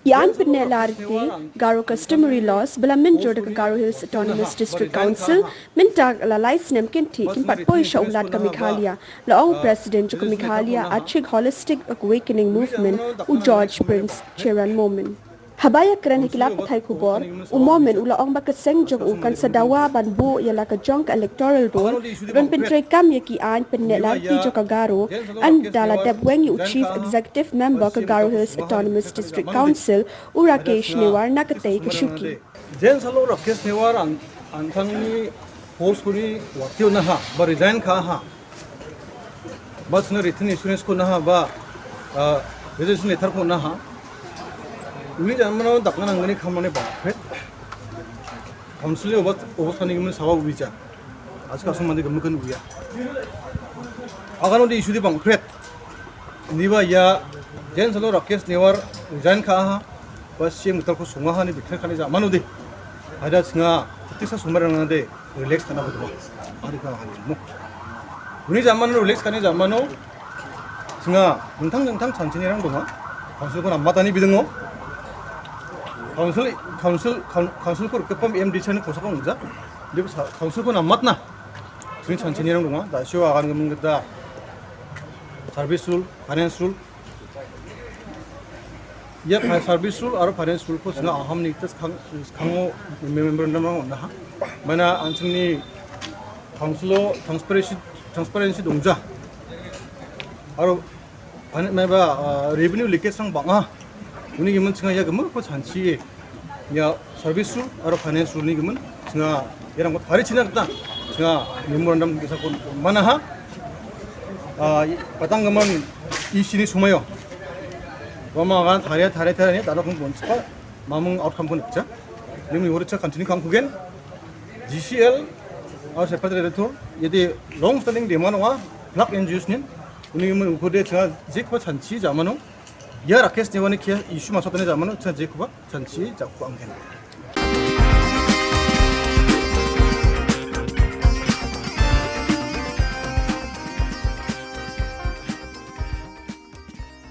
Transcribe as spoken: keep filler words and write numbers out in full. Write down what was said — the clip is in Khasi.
Ki aiñ pynneh lar riti, Garo Customary Laws, ba la mynjur da ka Garo Hills Autonomous District Council, mynta la lai snem kynthih kim pat poi sha u Lat ka Meghalaya, la ong u President jong ka Meghalaya Achik Holistic Awakening Movement, u George Prince Cheran Momin. Haba ïakren ha ki lad pathai khubor, u Momin u la ong ba ka seng jong u kan sa dawa ban buh ïa la ka jong ka electoral roll, ban pyntreikam ïa ki aiñ pynneh lar riti jong ka Garo, ynda la dep weng ïa u Chief Executive Member ka Garo Hills Autonomous District Council, u Rakesh Newar na katei ka shuki. Jen salo Rakesh Newar an, an thang ni post kuni wakil na ha, ba resign ka ha. Ba sna written assurance ko na ha, ba, ah, resignation letter ko na ha. Uni jan mano dak na nang ni kam mane ba. Council oba, oba sani gimana sawa ui ja. Aska sung mandi gimana kan ui ya. Akan odi issue di bang kret. Ni ba ïa, jen salo Rakesh Newar resign ka ha, ba siem mutar ko sunga ha ni bikre kani ja mano de. Ada singa, tisa sumar na de, relax kana ba duma. Ari ka ha ni mo. Uni ja mano relax kani ja mano, singa, nthang nthang chan chini rang dunga. Council ko na mata ni bidungo. Council, council, coun-, council ko ke pam M D chan ko sa ko ja. Di council ko na mat na. Sini chan chini rang dunga. Da sio akan gemeng kita service rule, finance rule. Ïa, fi-, service rule aro finance rule ko singa aham ni tas khang, khango memorandum na ha. Mana ansing ni council o transparency, transparency dongja. Aro, ane, meba, ah, revenue leakage sang bang ah. Uni gimen singa ïa gemeng ko chanchi. Ïa service rule aro finance rule ni gimen singa ïa rang ko thari china ta. Singa memorandum kisa ko mana ha. Ah, patang gaman isi ni sumayo. Wama gan thare thare thare ni tano kung pon spa mamung outcome pon cha. Ni mi hori cha continue kang kugen. G C L or secretary to yedi long standing demand wa black N G Os nin. Uni mi ukode cha jik pa chanchi jamano. Ya Rakesh Newar ni kia issue masotani jamano cha jik pa chanchi jak ko angken.